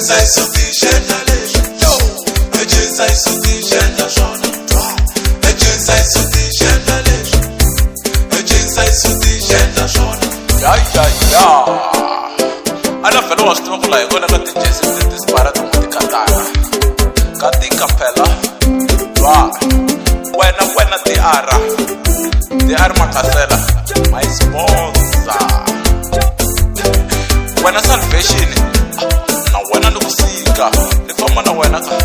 Cinisa xisuti xendla leswi. Yo! Cinisa xisuti xendla swona. Cinisa xisuti xendla leswi. Cinisa xisuti xendla swona. Ya ya ya. A na vhele wa swi tiva ku laha hi kona ka ti-jesi ti sipara tin'we tikatara. Ka tika phela. Twa. Wena wena DR. DR Makasela. My sponsor. Wena Salvation. Na wena ni ku sika. Ni famba na wena ka.